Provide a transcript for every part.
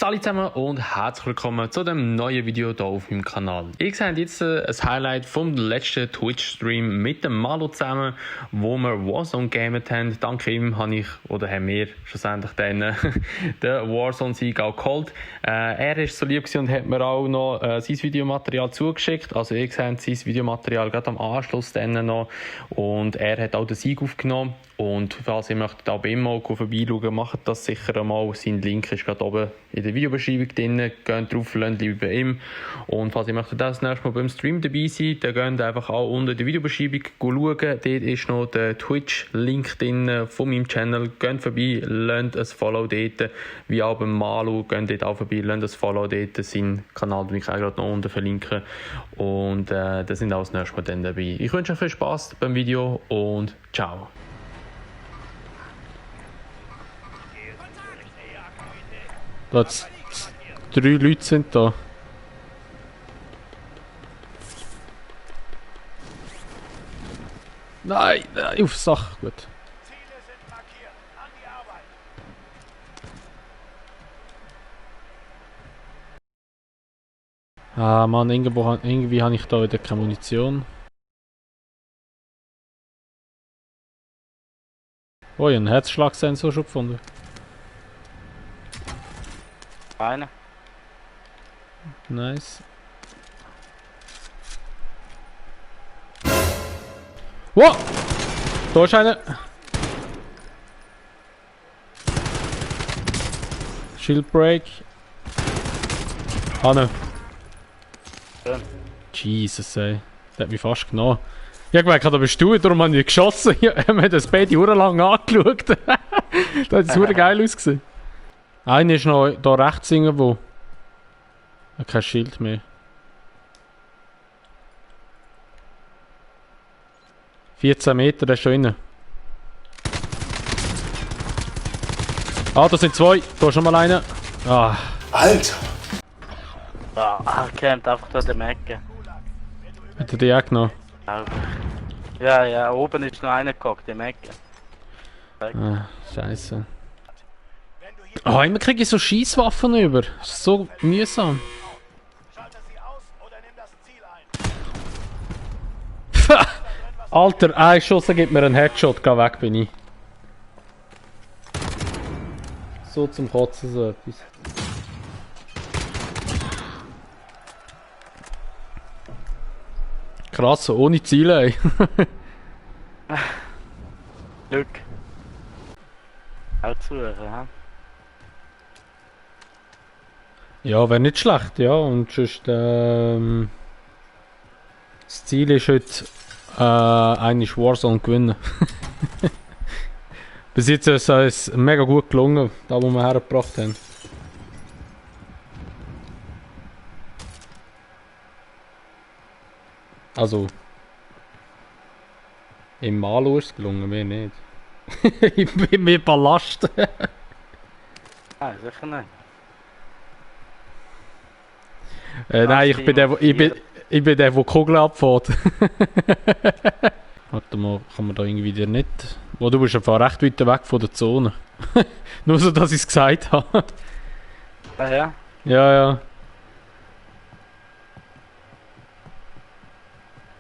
Hallo zusammen und herzlich willkommen zu dem neuen Video hier auf meinem Kanal. Ihr seht jetzt ein Highlight vom letzten Twitch-Stream mit dem Malo zusammen, wo wir Warzone gamet haben. Dank ihm haben wir schlussendlich den Warzone-Sieg auch geholt. Er ist so lieb und hat mir auch noch sein Videomaterial zugeschickt. Also ihr seht sein Videomaterial gerade am Anschluss dann noch. Und er hat auch den Sieg aufgenommen. Und falls ihr möchtet auch bei ihm mal vorbeischauen, macht das sicher einmal. Sein Link ist gerade oben in der Videobeschreibung drin. Geht drauf, lasst lieber bei ihm. Und falls ihr möchtet das nächste Mal beim Stream dabei sein, dann geht einfach auch unten in der Videobeschreibung schauen. Dort ist noch der Twitch-Link drin von meinem Channel. Geht vorbei, lasst ein Follow dort. Wie auch beim Malu, geht dort auch vorbei, lasst ein Follow dort. Seinen Kanal, den ich auch gerade noch unten verlinke. Und da sind auch das nächste Mal dann dabei. Ich wünsche euch viel Spaß beim Video und ciao. Da 3 Leute sind da. Nein, nein, auf Sache, gut. Ziele sind markiert. An die Arbeit. Ah Mann, irgendwie habe ich da wieder keine Munition. Oh, ich habe einen Herzschlagsensor schon gefunden. Eine. Nice. Wow! Da ist einer! Shield Break. Ah ne. Schön. Jesus ey. Der hat mich fast genommen. Ich habe gemerkt, da bist du, darum habe ich geschossen. Wir haben das Baby lang angeschaut. Das hat super geil ausgesehen. Einer ist noch da rechts irgendwo. Kein Schild mehr. 14 Meter, der ist schon innen. Ah, da sind zwei. Da ist schon mal einer. Ah. Alter! Ja, er kämpft einfach durch die Ecke. Hat er die auch genommen? Ja, ja, oben ist noch einer gehockt, im Ecke. Ah, scheiße. Ah, immer kriege ich so Schießwaffen über. Ist so mühsam. Schalte sie aus oder nimm das Ziel ein. Alter, ein Schuss gibt mir einen Headshot, geh weg bin ich. So zum Kotzen so etwas. Krass, so ohne Ziele, ey. Glück. Auch zuhören, hä? Ja, wäre nicht schlecht, ja. Und sonst, das Ziel ist heute, eigentlich Warzone gewinnen. Bis jetzt ist es mega gut gelungen, da wo wir hergebracht haben. Also, im Malo ist es gelungen, mir nicht. Ich bin mir Ballast. Nein, sicher nicht. Nein, ich bin der, der Kugeln abfährt. Warte mal, kann man da irgendwie wieder nicht... Oh, du bist einfach recht weit weg von der Zone. Nur so, dass ich es gesagt habe. Ah ja? Ja, ja.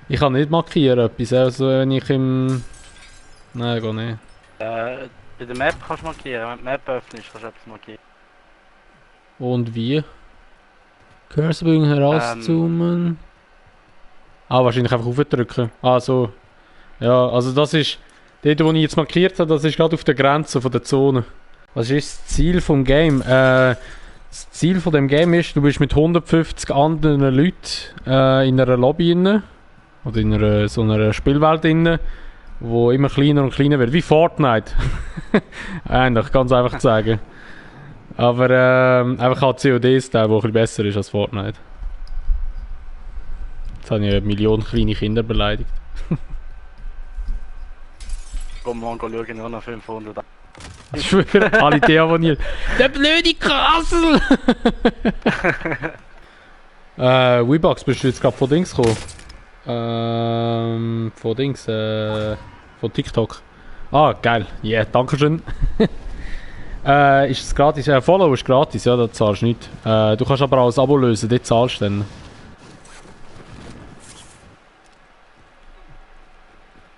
Ich kann nicht markieren etwas, also wenn ich im... Nein, gar nicht. Bei der Map kannst du markieren, wenn du die Map öffnest, kannst du etwas markieren. Und wie? Cursor herauszoomen. Ah, wahrscheinlich einfach aufdrücken. Ah, so. Ja, also das ist... Dort, wo ich jetzt markiert habe, das ist gerade auf der Grenze von der Zone. Was ist das Ziel vom Game? Das Ziel von dem Game ist, du bist mit 150 anderen Leuten in einer Lobby inne. Oder in einer, so einer Spielwelt inne, wo immer kleiner und kleiner wird. Wie Fortnite. Eigentlich, ganz einfach zu sagen. Aber einfach halt COD-Style, der ein bisschen besser ist als Fortnite. Jetzt habe ich 1 Million kleine Kinder beleidigt. Komm, morgen schauen nur noch 500. Ich schwöre, alle deabonniert. Der blöde Kassel! Weebox, bist du jetzt gerade von Dings gekommen? Von Dings, von TikTok. Ah, geil. Ja, yeah, danke schön. Ist es gratis? Follow ist gratis, ja, da zahlst du nicht. Du kannst aber auch ein Abo lösen, dort zahlst du dann.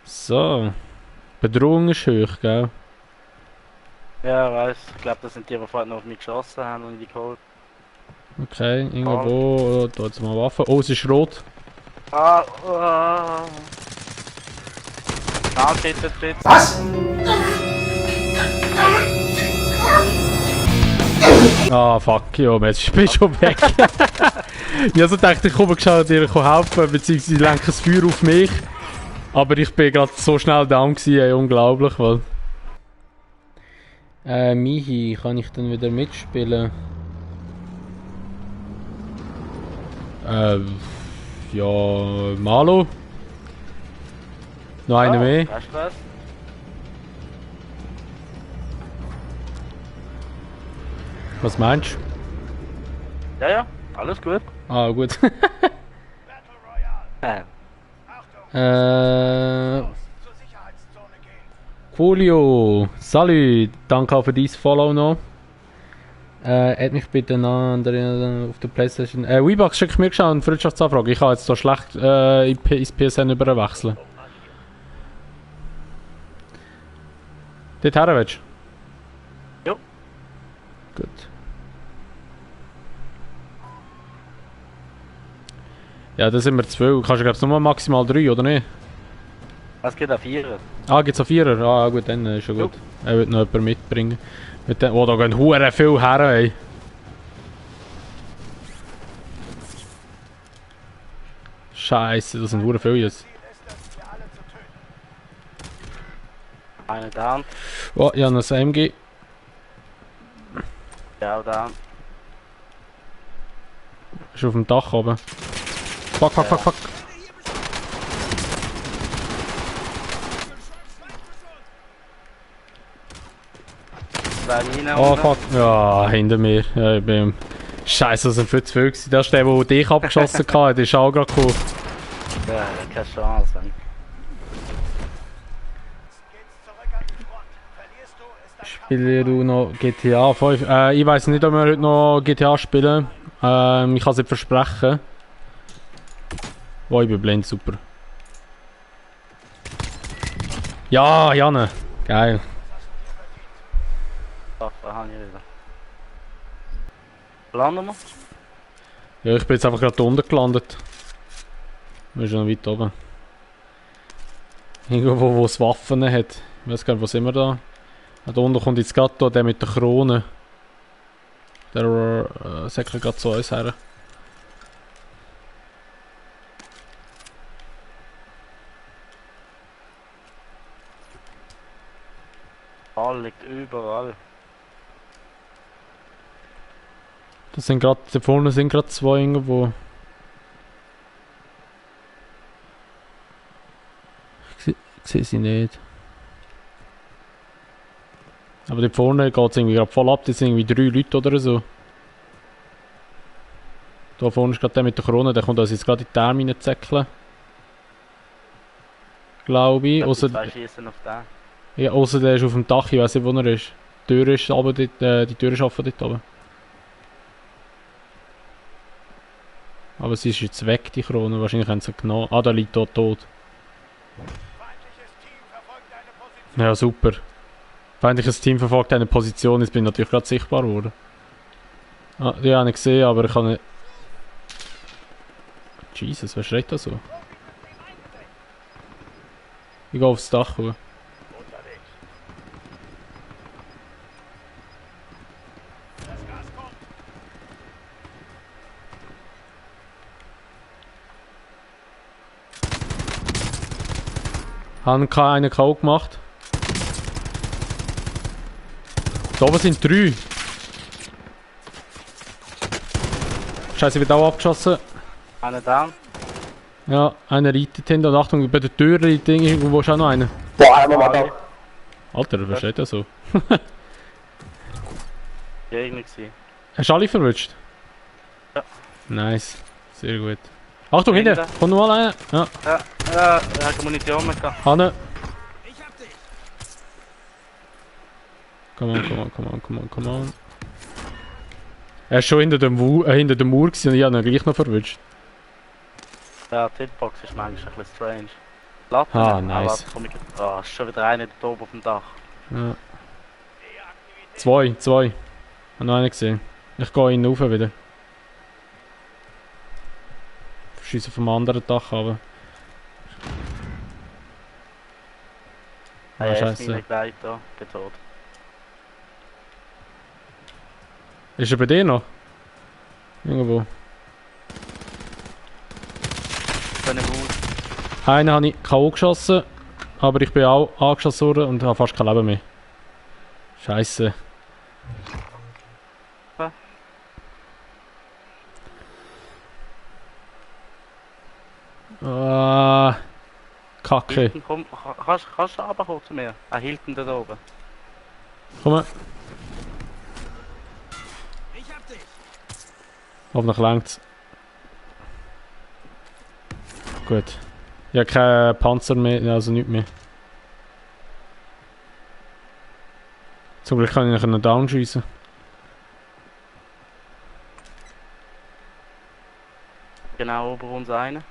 So. Bedrohung ist hoch, gell? Ja, weiß. Ich glaube, das sind die vorhin noch auf mich geschossen haben und die geholt. Okay, irgendwo. Da jetzt mal Waffen. Oh, es ist rot. Ah, ah. Ah, tritt. Was? Ah, fuck, ja, jetzt bist du schon weg. Ich also dachte, ich komme schon dir helfen, beziehungsweise lenke das Feuer auf mich. Aber ich bin gerade so schnell down gewesen, ey, unglaublich, weil... Mihi, kann ich dann wieder mitspielen? Ja, Malo. Noch einer mehr. Weißt du was? Was meinst du? Ja, alles gut. Ah, gut. Battle Royale. Achtung, zur Sicherheitszone gehen. Coolio, salut, danke auch für dein Follow noch. Add mich bitte nach auf der Playstation. Weebox schick mir schon eine Freundschaftsanfrage. Ich kann jetzt so schlecht ins PSN überwechseln. Dort her willst Jo. Gut. Ja, da sind wir 2. Du kannst, glaube ich, nur maximal 3, oder nicht? Es geht auf 4. Ah, gibt's auch 4er? Ah, gut, dann ist schon gut. Er wird noch jemanden mitbringen. Mit den, oh, da gehen hure viel her, ey. Scheiße, das sind hure viele jetzt. Ziel ist es, wir alle zu töten. Eine down. Oh, ich habe noch ein MG. Ja, down. Ist auf dem Dach oben. Fuck. Zwei Minen Oh unten. fuck. Ja, hinter mir. Ja, ich bin... Scheiße, das sind viel zu viel gewesen. Der ist der, der dich abgeschossen hat, der ist auch gerade gekommen. Ja, keine Chance. Geht's zurück an die Front. Verlierst du, ist dein Spiele du noch GTA 5? Ich weiß nicht, ob wir heute noch GTA spielen. Ich kann es nicht versprechen. Oh, ich bin blind, super. Ja, Janne. Geil. Waffe habe ich wieder. Landen wir? Ja, ich bin jetzt einfach gerade da unten gelandet. Wir sind schon weit oben. Irgendwo, wo es Waffen hat. Ich weiß gar nicht, wo sind wir da? Da unten kommt jetzt gerade da der mit der Krone. Der säckelt gerade zu uns her. Ball liegt überall. Das sind gerade, da vorne sind gerade 2 irgendwo. Ich sehe sie nicht. Aber da vorne geht es irgendwie gerade voll ab, das sind irgendwie 3 Leute oder so. Da vorne ist gerade der mit der Krone, der kommt uns jetzt gerade in die Arme reinzäckeln. Glaube ich. Zwei schießen auf den. Ja, ausser der ist auf dem Dach, ich weiß nicht, wo er ist. Die Tür ist aber dort, die Tür ist offen dort oben. Aber sie ist jetzt weg, die Krone. Wahrscheinlich haben sie genommen. Ah, da liegt dort tot. feindliches Team verfolgt deine Position. Ja, super. Feindliches Team verfolgt eine Position. Jetzt bin ich natürlich gerade sichtbar geworden. Ah, die habe ich gesehen, aber ich kann nicht... Jesus, wer schreit da so? Ich gehe aufs Dach hoch. Unterwegs. Das Gas kommt. Haben einen K.O. gemacht. Da oben sind 3. Scheiße, wird auch abgeschossen. Eine down. Ja, einer reitet hinter und Achtung, bei der Tür reitet irgendwo ist auch noch einer. Boah, einmal mal da. Alter, was steht da so? Ja, ich nicht gesehen. Hast du alle verwünscht? Ja. Nice, sehr gut. Achtung, hinter! Kommt noch mal einer! Ja, Ja, er hat Munition mit da. Hanne! Come on. Er ist schon hinter dem Mauer gewesen und ich habe ihn gleich noch verwünscht. Ja, die Hitbox ist manchmal ein bisschen strange. Latte, nice. Aber ist schon wieder einer da oben auf dem Dach. Ja. Zwei. Ich habe noch einen gesehen. Ich gehe ihn rauf wieder. Schieße vom anderen Dach runter. Ah, ja, Scheiße. ist meine gleich da, bin tot. Ist er bei dir noch? Irgendwo. Bin im Haus. Einen habe ich K.O. geschossen, aber ich bin auch angeschossen worden und habe fast kein Leben mehr. Scheiße. Was? Kacke. Hilton, komm, kannst du runterkommen zu mir? Hilton da oben. Komm. Ich hab dich. Hoffentlich längt's. Gut. Ich habe keinen Panzer mehr, also nichts mehr. Zum Glück kann ich einen Down schiessen. Genau ober uns einen.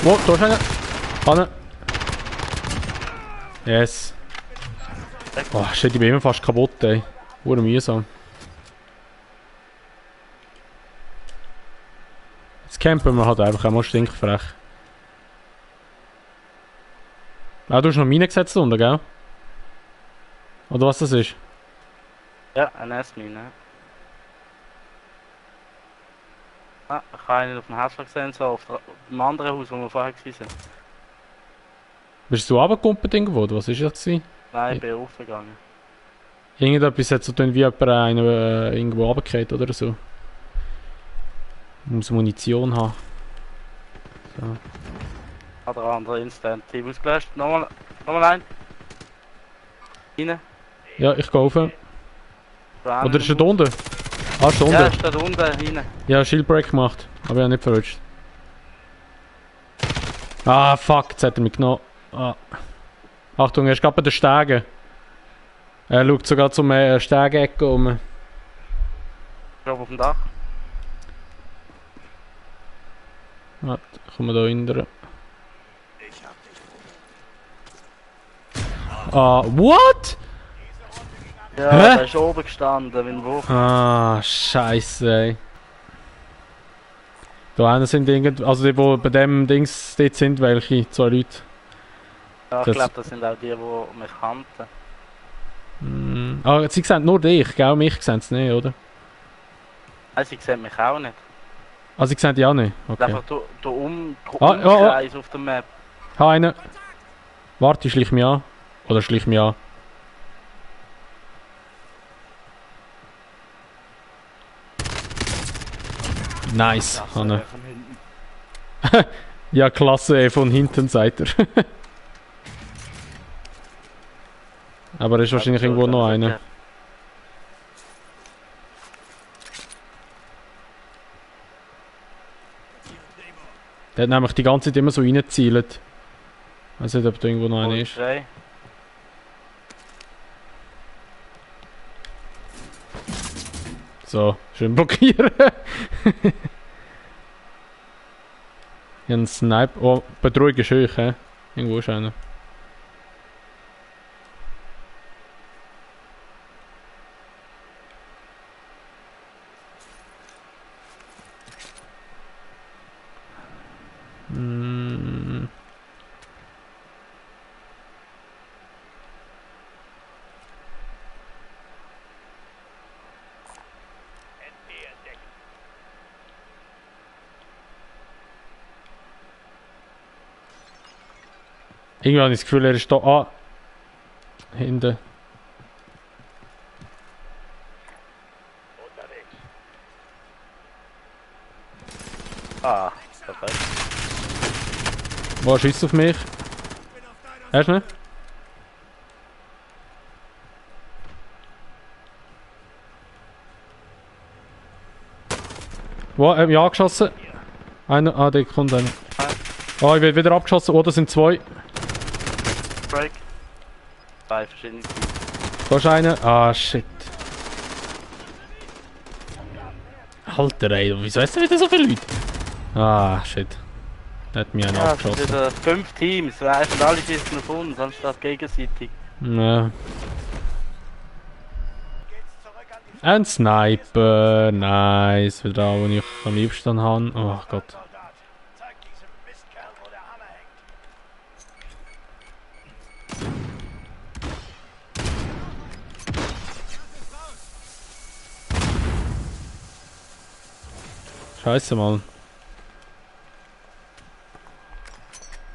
Wo, da ist einer. Hanne. Yes. Oh shit, ich bin immer fast kaputt, ey. Wurde mühsam. Jetzt campen wir halt einfach, einmal stinkfrech. Ah, du hast noch Mine gesetzt unten, gell? Oder was das ist? Ja, ein S-Mine. Ah, ich habe einen auf dem Haus gesehen, so auf dem anderen Haus, wo wir vorher waren. Bist du runtergekumpelt irgendwo, oder was ist das gewesen? Nein, ich bin raufgegangen. Irgendetwas hat so getan, wie jemand einen irgendwo runtergefallen oder so. Muss Munition haben. So. Hat der andere Instant Team ausgelöscht. Nochmal ein. Rein. Ja, ich gehe rauf. Oder ist er da unten? Ah, ist da Ja, unten. ist da unten rein. Ja, Shieldbreak gemacht, aber ich habe nicht verrutscht. Ah, fuck, jetzt hat er mich genommen. Ah. Achtung, er ist gerade bei den Stegen. Er schaut sogar zum Stegen-Ecke um. Ich glaube auf dem Dach. Warte, kommen wir da hinter. Ich hab dich. Ah, what? Ja, Hä? der ist oben gestanden, wie ein Wurf. Ah, scheiße, ey. Da einen sind irgend, also die, die bei dem Dings dort sind, welche, 2 Leute. Ja, ich Das- glaube, das sind auch die, die mich kannten. Ah, sie sehen nur dich, gell? Mich sehen sie nicht, oder? Nein, sie sehen mich auch nicht. Ah, sie sehen dich auch nicht? Okay. Einfach der Ah, Umkreis auf der Map. Ich habe einen. Warte, ich schleich mich an. Oder schleich mich an. Nice, Ja, Hanne. von hinten. Ja, klasse, ey, von hinten seid ihr. Aber da ist wahrscheinlich irgendwo noch einer. Der hat nämlich die ganze Zeit immer so reingezielt. Ich weiß nicht, ob da irgendwo noch einer ist. Polizei. So, schön blockieren. Ich habe einen Sniper. Oh, Bedrohung ist hoch, hä? Irgendwo ist einer. Mm. Irgendwie habe ich das Gefühl, er ist da. Ah! Hinten. Ah, perfekt. Wo schießt auf mich? Hast du ihn? Wo? Mich angeschossen. Einer. Ah, der kommt einer. Ah, ich werde wieder abgeschossen. Oh, das sind 2. Break. Zwei verschiedene Teams. Da ist einer. Ah, shit. Alter, ey, wieso ist denn wieder so viele Leute? Ah, shit. Da hat mich einer Ja, es sind abgeschossen. wieder 5 Teams, weißt du, alle schießen auf uns, anstatt gegenseitig. Ja. Geht's zurück an die Ein Sniper. Nice. Wieder da, wo ich am liebsten habe. Oh Gott. Soldat. Zeig diesem Mistkerl, wo der Hammer hängt. Scheiße, Mann.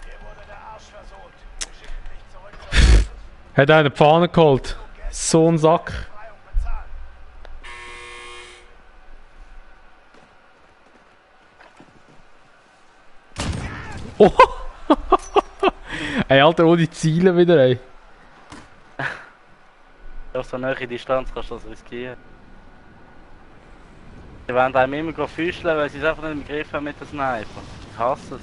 Hier wurde der Arsch versohlt. Wir schicken dich zurück zur Basis. Hat einer die Fahne geholt. So ein Sack. Befreiung bezahlen. Oh! Ey, Alter, ohne Ziele wieder, ey. Auf so nahe Distanz kannst du das riskieren. Die wollen einem immer füßeln, weil sie es einfach nicht im Griff haben mit dem Sniper. Ich hasse es.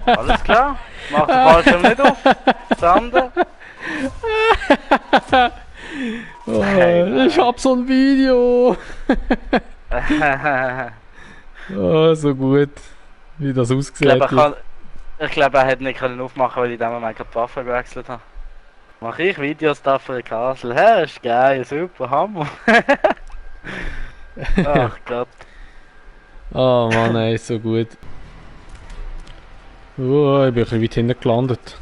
Alles klar? Mach den Ballschirm nicht auf. Sander. Oh, ich hab so ein Video. Oh, so gut. Wie das ausgesehen hat. Ich glaube, er hätte nicht aufmachen können, weil ich in dem Moment gerade die Waffe gewechselt habe. Mache ich Videos da für den Castle. Hä, ist geil, super, Hammer. Ach Gott. Oh Mann, ey, so gut. Oh, ich bin ein bisschen weit hinten gelandet.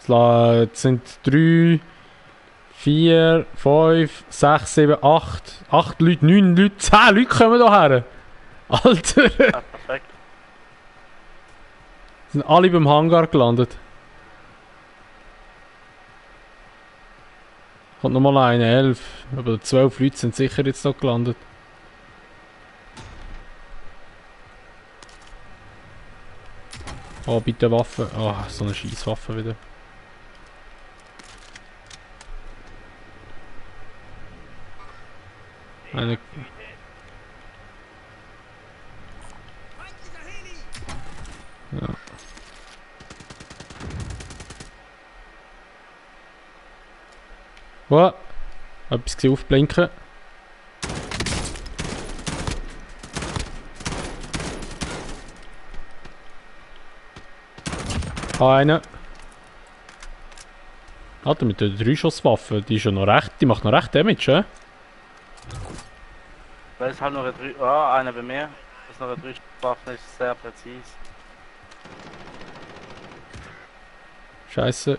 Jetzt sind 3, 4, 5, 6, 7, 8, 8 Leute, 9 Leute, 10 Leute kommen hierher. Alter! Ja, perfekt. Sind alle beim Hangar gelandet. Kommt nochmal eine, 11. Aber 12 Leute sind sicher jetzt noch gelandet. Oh, bitte Waffe. Oh, so eine Scheißwaffe wieder. Eine. Ja. Oh, etwas gesehen aufblinken. Einer. Alter, mit der 3-Schuss-Waffe, die ist ja noch recht, die macht noch recht Damage, eh? Weil es halt noch eine 3. Ah, einer bei mir. Das ist noch eine 3 Waffe, ist sehr präzise. Scheiße.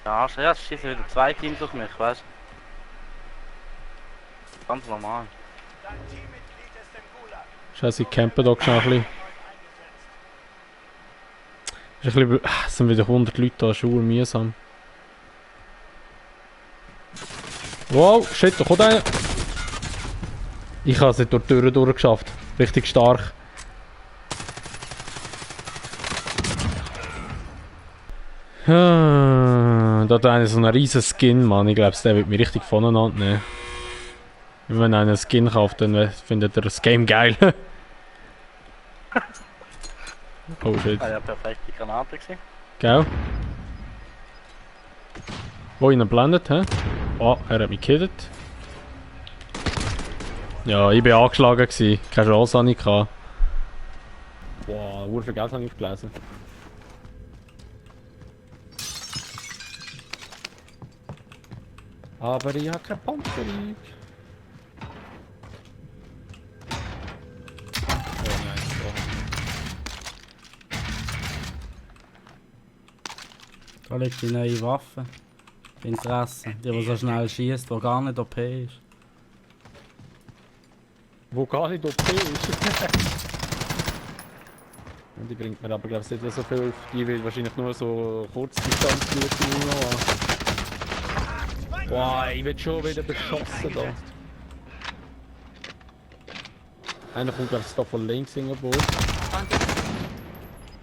Ja, es schießen wieder 2 Teams auf mich, weißt du? Ganz normal. Dein Teammitglied ist im Gulag. Scheiße, ich campe da schon ein bisschen. Ist ein bisschen. Es sind wieder 100 Leute da, ist mühsam. Wow, shit, da kommt einer. Ich habe es nicht durch die Türen durchgeschafft. Richtig stark. Da hat einer so einen riesen Skin, Mann. Ich glaube, der wird mich richtig voneinander nehmen. Wenn man einen Skin kauft, dann findet er das Game geil. Oh shit. Ah ja, perfekte Granate gewesen. Gell? Wo ihn blendet, hä? Oh, er hat mich gehittet. Ja, ich bin angeschlagen gewesen. Keine Chance hatte ich. Wow, viel Geld habe ich aufgelesen. Aber ich habe keine Panzerung. Oh nice, Da liegt die neue Waffe. Interesse. Die so schnell schießt, die gar nicht OP ist. Wo gar nicht OP ist. Und die bringt mir aber glaube ich nicht so viel auf. Die will wahrscheinlich nur so Kurzdistanz haben. Boah, ich werde schon wieder beschossen da. Einer kommt glaube ich da von links irgendwo.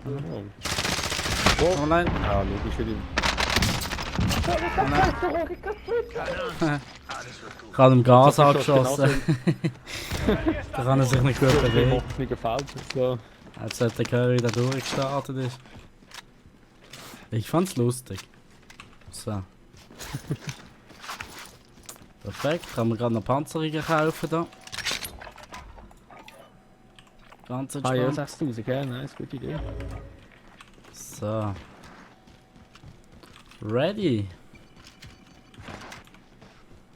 Oh. Oh nein. Ja, logisch für die. Ich habe ihm Gas Das ist schon angeschossen. Da kann er sich nicht gut bewegen. Hoffnung gefällt. So. Jetzt hat der Curry da durchgestartet ist. Ich fand's lustig. So. Perfekt, kann man gerade noch Panzerungen kaufen da. Ganz Ah ja, entspannt. 6000, gell? Nice, gute Idee. So. Ready.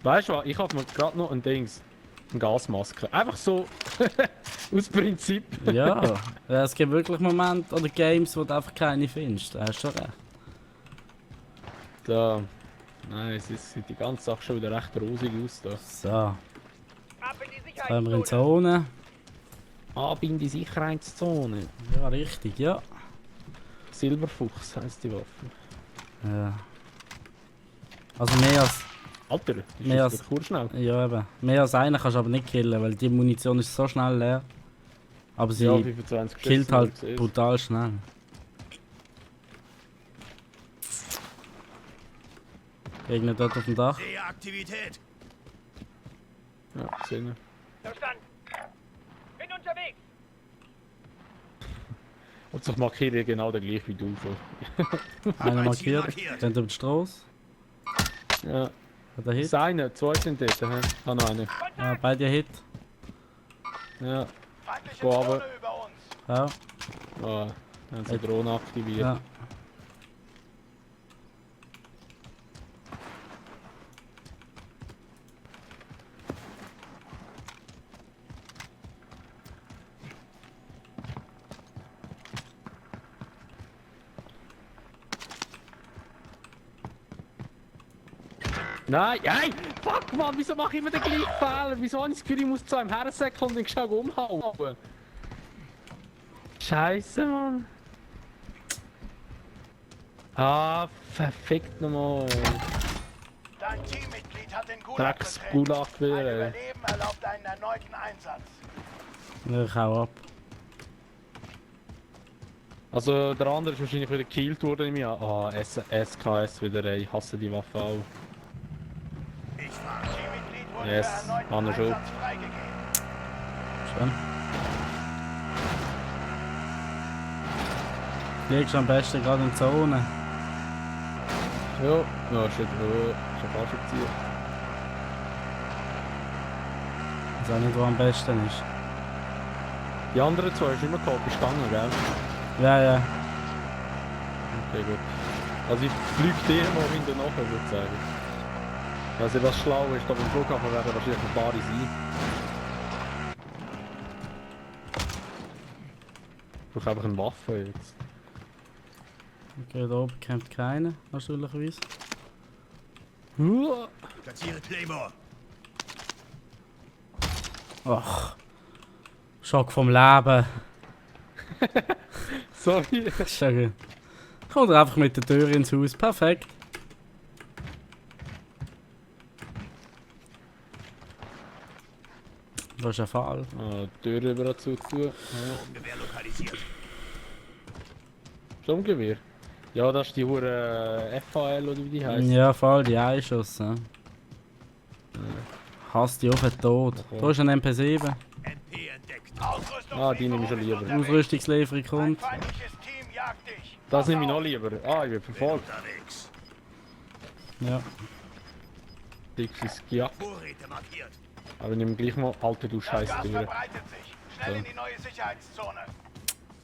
Weißt du was, ich habe mir gerade noch ein Dings. Eine Gasmaske. Einfach so. Aus Prinzip. Ja, ja, es gibt wirklich Momente oder Games, wo du einfach keine findest. Da hast du schon recht. Da. Nein, es sieht die ganze Sache schon wieder recht rosig aus da. So, Ab in die jetzt kommen wir in die Sicherheitszone. Zone. Ab in die Sicherheitszone. Ja, richtig, ja. Silberfuchs heisst die Waffe. Ja. Also mehr als, Alter, die Mehr als- ist kurschnell. ja eben, mehr als einen kannst du aber nicht killen, weil die Munition ist so schnell leer. Aber sie Ja, 25 killt Schüsse, halt wie du siehst. brutal schnell. Gegner dort auf dem Dach. Sehe Aktivität. Ja, Sinne. Verstanden. Bin unterwegs. Und ich markiere genau der gleich wie du. So. Einer Mein Ziel markiert, rennt über die Straße. Ja. Hat er Hit? Das eine, zwei sind dort. Hä? Ah, noch eine. Ja, beide Hit. Ja. Feindliche Go, aber- Drohne über uns. Ja, Ah, haben sie Drohne aktiviert. ja. Nein, nein! Fuck man, wieso mache ich immer den gleichen Fehler? Wieso habe ich das Gefühl, ich muss zu einem Herrensäckel und den schnell umhauen? Scheiße, Mann. Ah, verfickt nochmal. Dein Teammitglied hat den Gulag Drecks betreten. Gulag Ein wieder, ey. Überleben erlaubt einen erneuten Einsatz. Ja, ich hau ab. Also der andere ist wahrscheinlich wieder gekillt worden im Jahr. Ah, SKS wieder, ey. Ich hasse die Waffe auch. Ich fahre. Teammitglied wurde Yes, für erneuten Hanne schon. Einsatz freigegeben. Schön. Liegst am besten gerade in die Zone. Ja, ja, schon fast gezielt. Ich weiß auch nicht, wo am besten ist. Die anderen zwei hast du immer gehabt, bist gegangen, gell? Ja, ja. Okay, gut. Also ich fliege dir mal hinter nachher, würde ich sagen. Also was schlau ist, da beim Flughafen werden wahrscheinlich ein paar sein. Ich brauche einfach eine Waffe jetzt. Okay, da oben kämpft keiner, natürlicherweise. Platziere Claymore. Ach. Schock vom Leben. Sorry. Das ist ja gut. Kommt er einfach mit der Tür ins Haus. Perfekt. Das ist ein Fall. Ah, die Tür über dazu zu. Ja. Gewehr lokalisiert. Sturmgewehr. Ja, das ist die hure FHL oder wie die heisst. Ja, voll die Einschuss. Ja. Hasst die auf den Tod. Da ist ein MP7. NP entdeckt. Ausrüstung. Ah, die nehme ich schon lieber. Ausrüstungslieferung Ein kommt. feindliches Team jagt dich. Das nehme ich noch lieber. Ah, ich bin verfolgt. Unterwegs. Ja. Dickes Gejagt. Vorräte markiert. Aber ich nehme gleich mal. Alter, du Das scheiß Gas Tür. verbreitet sich. Schnell in die neue Sicherheitszone.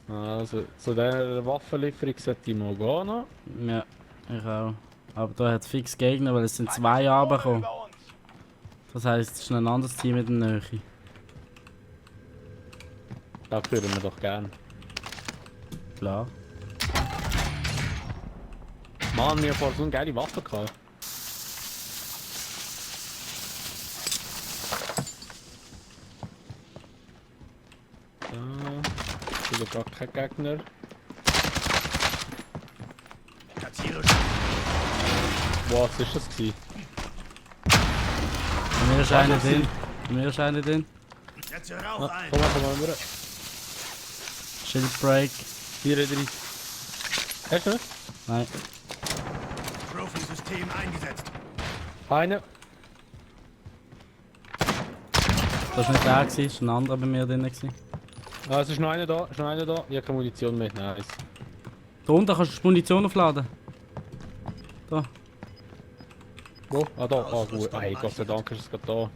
Also, zu der Waffenlieferung sollte ich mal gehen. Noch. Ja, ich auch. Aber da hat es fix Gegner, weil es sind zwei Feindliche Drohne runtergekommen. über uns. Das heisst, es ist ein anderes Team in der Nähe. Das hören wir doch gern. Klar. Mann, wir haben vorher so eine geile Waffe gehabt. Wieder gar kein Gegner. Platziere Was ist das gewesen? Bei mir ist einer drin. Bei mir ist einer drin. Setze Ah, Rauch ein. komm mal rüber. Shieldbreak. 34. Hast du nicht? Nein. Trophy-System eingesetzt. Einer. Das war nicht der, gewesen, das war ein anderer bei mir drin. Gewesen. Ah, es ist noch einer da, ist noch einer da. Ich habe keine Munition mehr. Nice. Da unten kannst du die Munition aufladen. Da. Wo? Ah, da. Ah, gut. Hey, Gott sei Dank ist es gerade da.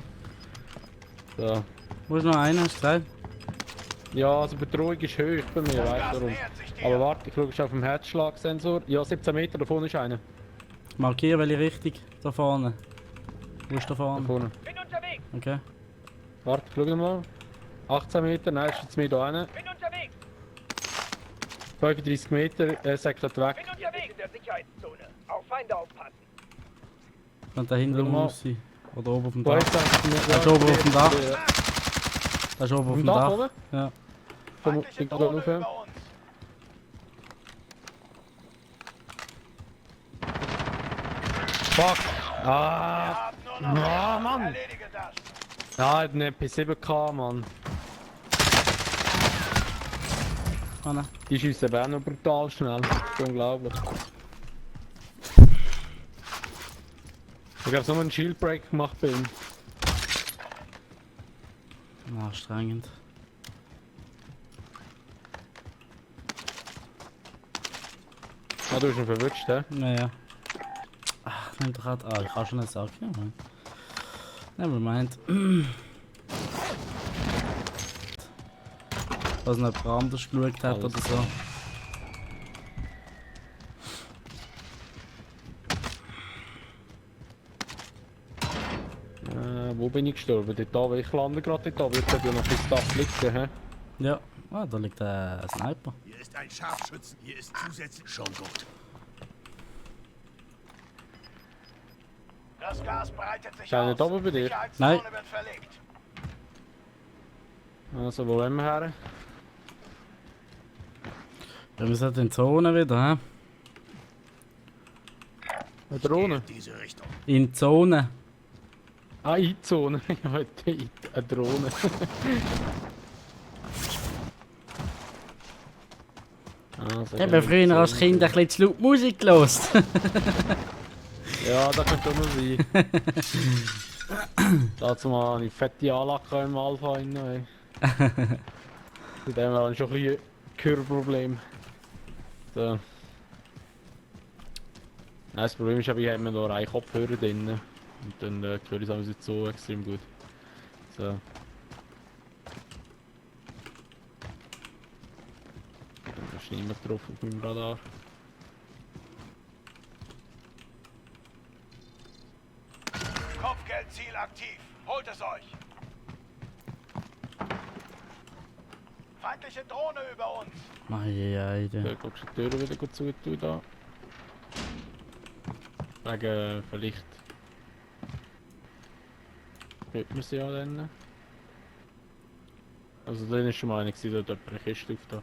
So. Wo ist noch einer? Hast du gesagt? Ja, also Bedrohung ist hoch bei mir, weißt du warum. Aber warte, ich schaue schon auf dem Herzschlagsensor. Ja, 17 Meter, da vorne ist einer. Markiere welche Richtung. Da vorne. Wo ist da Da vorne? vorne. Bin unterwegs. Okay. Warte, ich schaue mal. 18 Meter, nein, ist jetzt mir da rein. Bin unterwegs. 35 Meter, er säckelt weg. Bin unterwegs in der Sicherheitszone. Auf Feinde aufpassen. Und da hinten Schau mal. muss sein. Oder oben auf dem Wo Dach. ist er? Er ist oben auf dem Dach. Ja. Da ist oben auf Auf dem dem Dach Dach. oben? Ja. Komm, Feindliche ich Drohne gehe aufhören. über uns. Fuck! Wir Ah! haben nur noch Ah, Mann! Erledige das. Ja, hat eine P7K, Mann. Ah, nein. Die schiessen aber auch noch brutal schnell. Das ist unglaublich. Ich habe so einen Shield Break gemacht bei ihm. Anstrengend. Ah, du hast ihn verwünscht, hä? Naja. Ach, nimm doch halt. Ah, ich kann schon nicht sagen. Ja, Mann. Nevermind. Was nicht anders geschaut hat Alles. oder so. Wo bin ich gestorben? Dort oben. Ich lande gerade dort oben. Jetzt hat ja noch ein Stuff liegen, hä? Ja. Ah, da liegt ein Sniper. Hier ist ein Scharfschützen. Hier ist zusätzlich schon gut. Das Gas breitet sich Schau aus. nicht oben bei dir? Sicherheitszone Nein. wird verlegt. Also, wo wollen wir her? Ja, wir sind in die Zone wieder, hä? Eine Drohne? Diese Richtung. In die Zone. Ah, in die Zone. Ja, eine Drohne. Also, Ich habe früher als Kind ein bisschen zu laut Musik gehört. Ja, das könnte auch noch sein. Dazu mal eine fette Anlage im Alpha rein. Ey. Mit dem habe ich schon ein bisschen Gehörproblem. So. Nein, das Problem ist, ich habe nur einen Kopfhörer drin. Und dann höre ich es nicht so extrem gut. So. Da ist niemand drauf auf meinem Radar. Kopfgeldziel aktiv. Holt es euch. Feindliche Drohne über uns. Eieiei. Da guckst du die Tür wieder gut zu tun da. Wegen vielleicht. Hört man sie ja dann. Also dann ist schon mal eine gewesen, da hat jemand eine Kiste auf da.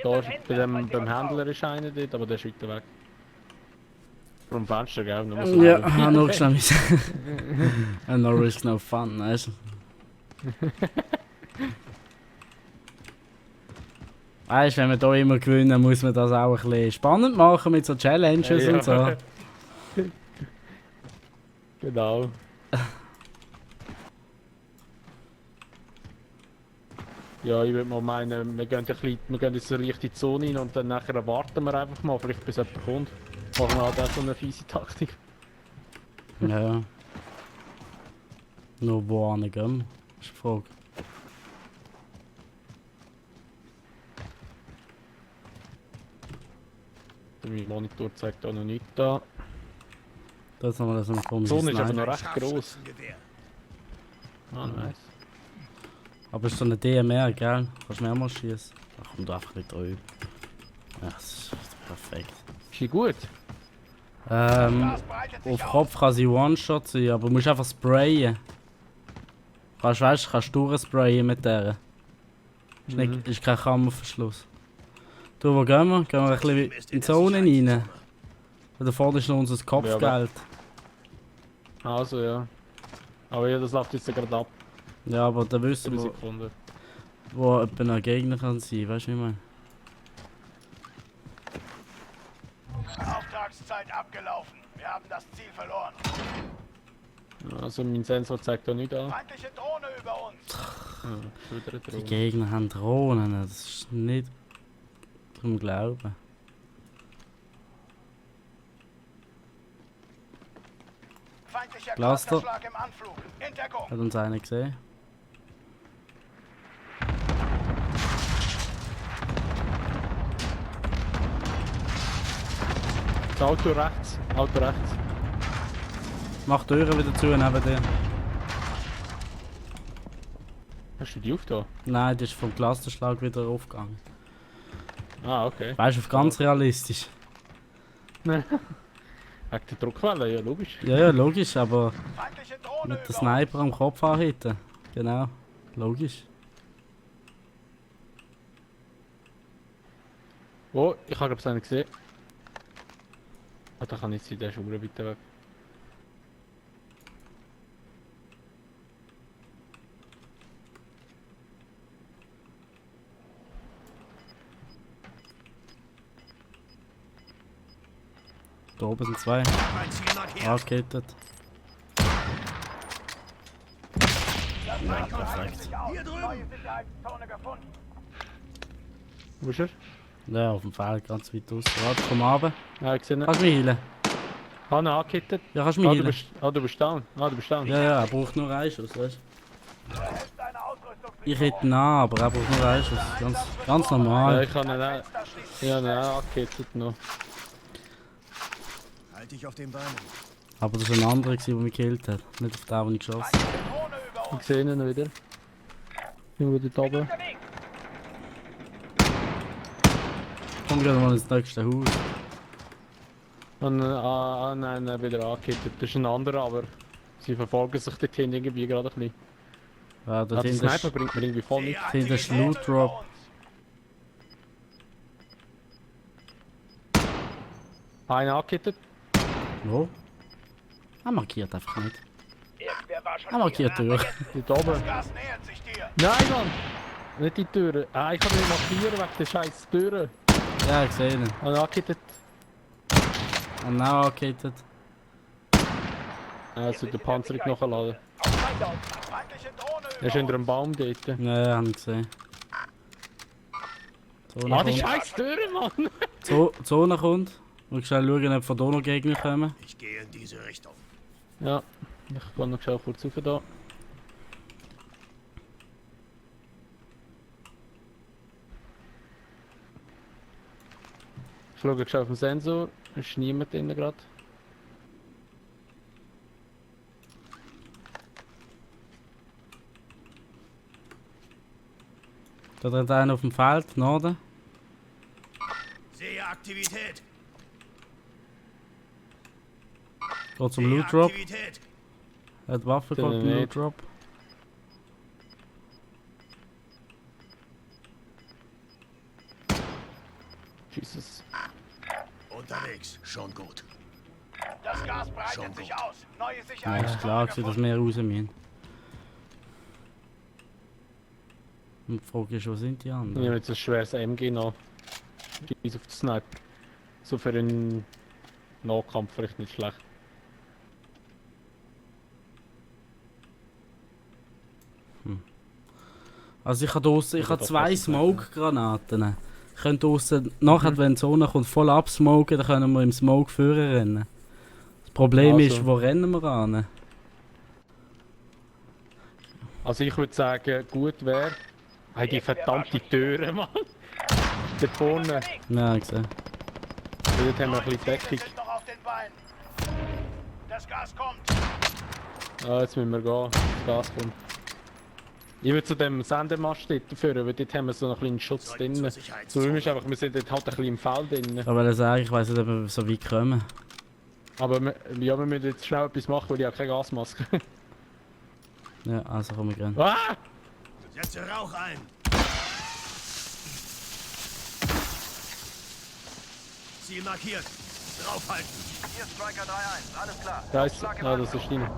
Da ist, beim Händler ist einer dort, aber der ist weiter weg. Vom Fenster, gell? Nur so Ja, halb. habe nur geschnappt. No risk, no fun, weißt du? Weißt du, wenn wir hier immer gewinnen, muss man das auch ein bisschen spannend machen mit so Challenges Ja. und so. Genau. Ja, ich würde mal meinen, wir gehen jetzt so richtig in die Zone rein und dann nachher warten wir einfach mal, vielleicht bis jemand kommt. Machen wir halt auch so eine fiese Taktik. Ja. Nur wo gehen wir? Ist die Frage. Mein Monitor zeigt auch noch nichts da. Da ist nochmal so ein Die komisches Zone ist aber Sniper. noch recht gross. Ah, nice. Aber es ist so eine DMR, gell? Kannst du mehrmals schießen. Da kommt einfach nicht drüber. Ja, das ist perfekt. Ist die gut? Gas breitet sich Auf aus. Kopf kann sie One-Shot sein, aber du musst einfach sprayen. Weißt du, kannst durchsprayen mit der. Ist, nicht, ist kein Kammerverschluss. Du, wo gehen wir? Gehen wir ein bisschen in die Zone rein? Da vorne ist noch unser Kopfgeld. Also ja. Aber ja, das läuft jetzt gerade ab. Ja, aber da Für wissen eine wir, Sekunde. wo jemand ein Gegner kann sein, weißt du, wie ich meine? Auftragszeit abgelaufen. Wir haben das Ziel verloren. Also mein Sensor zeigt da nicht an. Feindliche Drohne über uns. Ja, schon wieder eine Die Drohne. Gegner haben Drohnen, das ist nicht zum Glauben. Feindlicher Blaster. Clusterschlag im Anflug. Hintergrund. Hat uns einer gesehen? Das Auto rechts. Auto rechts. Mach die Türen wieder zu neben dir. Hast du die auf da? Nein, das ist vom Clusterschlag wieder aufgegangen. Ah, okay. Weißt du, auf ganz realistisch. Wegen der Druckwelle, ja logisch. Ja, ja, logisch, aber Feindliche Drohne mit der über Sniper am Kopf anhitten. Genau, logisch. Oh, ich habe glaube ich einen gesehen. Ah, da kann ich sein, der ist schon weiter weg. Da oben sind zwei. Mein Ziel markiert. Angehittet. Ja, perfekt. Hier drüben. Neue Sicherheitszone gefunden. Wo ist er? Ja, auf dem Feld, ganz weit aus. Warte, komm runter. Ah, ich sehe ihn. Kannst du mich heilen? Hanna angehittet. Ja, kannst du mich heilen? Du bist down. Ah, du bist down. Ja, ja, er braucht nur einen Schuss, weißt du? Du erhältst eine Ausrüstung. Ich hätte ihn an, aber er braucht nur einen Schuss. Ganz Ja, normal. ich habe ihn auch. Ich habe ihn auch angehittet noch. Halt dich auf den Beinen. Aber das war ein anderer, der mich gekillt hat. Nicht auf den, den ich geschossen habe. Feindliche Drohne über uns. Ich sehe ihn wieder. Irgendwo dort oben. Unterwegs. Komm gerade mal ins nächste Haus. Und nein, wieder angehittet. Das ist ein anderer, aber sie verfolgen sich dorthin irgendwie gerade ein bisschen. Ja, Ja, dort der hinten Sniper ist, bringt mir irgendwie voll nichts. hinten ist Loot Drop. Einer angehittet. Wo? Er markiert einfach nicht. Irgendwer war schon Er markiert hier. durch. Dort oben. Das Gas nähert sich dir. Nein, Mann! Nicht die Türen. Ah, ich kann nicht markieren wegen der scheiß Türen. Ja, ich sehe ihn. Einer angehittet. Und now angehittet. Also der Panzer nachladen. Feindliche Drohne Er ist über hinter einem Baum dort. Ja, ja, hab ich gesehen. Zone Ah, die kommt. scheiß Türen, Mann! Zone kommt. Und schnell schauen, ob von da noch Gegner kommen. Ich gehe in diese Richtung. Ja, ich kann noch schnell kurz rauf da. Ich schaue schnell auf den Sensor. Es ist niemand drin gerade. Da rennt einer auf dem Feld, Norden. Sehe Aktivität. Geht zum Sehe Loot Drop. Aktivität. Hat Waffe Den geholt beim nicht. Loot Drop. Jesus. Unterwegs. Schon gut. Das Gas breitet sich aus. Neue Ja, Sicherheit. ist klar gewesen, dass wir raus müssen. Und die Frage ist, wo sind die Ich anderen? nehme jetzt ein schweres MG noch. Scheiß auf den Sniper. So für einen Nahkampf vielleicht nicht schlecht. Also ich habe draussen, ich Ja, habe das zwei passt Smoke-Granaten. Ich könnte draussen, nachher wenn die Sonne kommt, voll absmoken, dann können wir im Smoke führen rennen. Das Problem Also. ist, wo rennen wir an? Also ich würde sagen, gut wäre. Hey, die verdammte Türe, Mann! Da vorne. Ja, ich sehe. Dort haben wir ein bisschen Deckung. sind noch auf den Beinen. Das Gas kommt. Ah, jetzt müssen wir gehen. Das Gas kommt. Ich würde zu dem Sendemast dort führen, weil dort haben wir so einen kleinen Schutz Zurück drin. zur Das Problem ist einfach, wir sind dort halt ein bisschen im Feld drin. Ich wollte sagen, ich weiss nicht, ob wir so weit kommen. Aber ja, wir müssen jetzt schnell etwas machen, weil ich habe keine Gasmaske. Ja, also kommen wir gerne. Ah! Setze Rauch ein. Ziel markiert. Draufhalten. Hier Striker 3-1, alles klar. Da ist, ja, das ist Steine.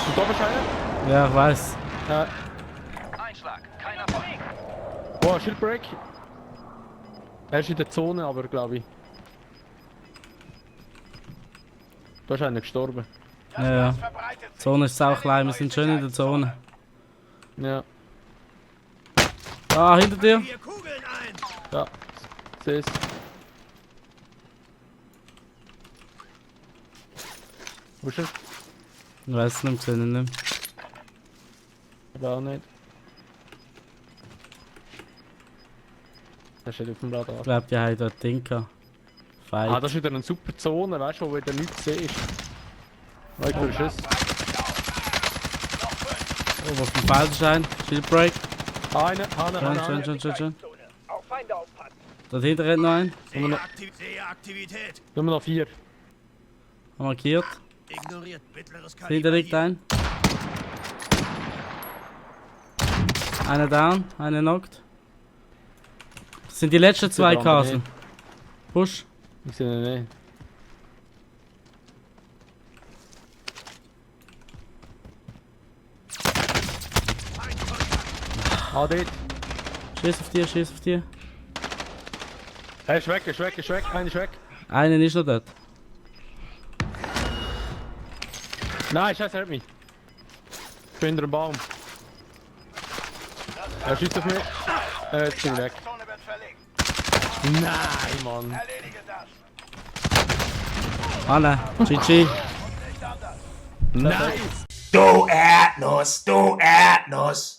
Und da wahrscheinlich? Ja, ich weiß. Ja. Einschlag, keiner von ihnen. Boah, Shieldbreak. Er ist in der Zone, aber glaube ich. Da ist einer gestorben. Ja, ja. Die Zone ist auch klein, wir sind schön in der Zone. Ja, Ah, hinter dir. Vier Kugeln ein. ja. Seh's. Wo ist er? Ich weiß es nicht, gesehen ich nicht. Aber auch nicht. Der steht auf dem Radar. Ich glaube, die haben dort ein Ding gehabt. Ah, Fight. das ist wieder eine super Zone, weißt du, wo wieder nichts siehst. Ich will Schuss. Oh, auf dem Felsenschein. Shieldbreak. Einer. Schön. Dort hinten rennt noch ein. Seheaktivität. Nur noch 4. Markiert. Ignoriert mittleres Hinter Kaliber liegt hier. ein. Einer down, einer knockt. Das sind die letzten zwei Der andere Castle. Push. Ich sehe ihn nicht. Ah, dort. Schieß auf die. Er ist weg. Einer ist weg. Einer ist noch dort. Nein, scheiße, er hat mich. Ich bin hinter dem Baum. Er schießt auf mich. Jetzt bin ich weg. Zone wird verlegt. Nein, Mann. Erledige das. Alle. GG. Nice. Du Erdnuss, du Erdnuss.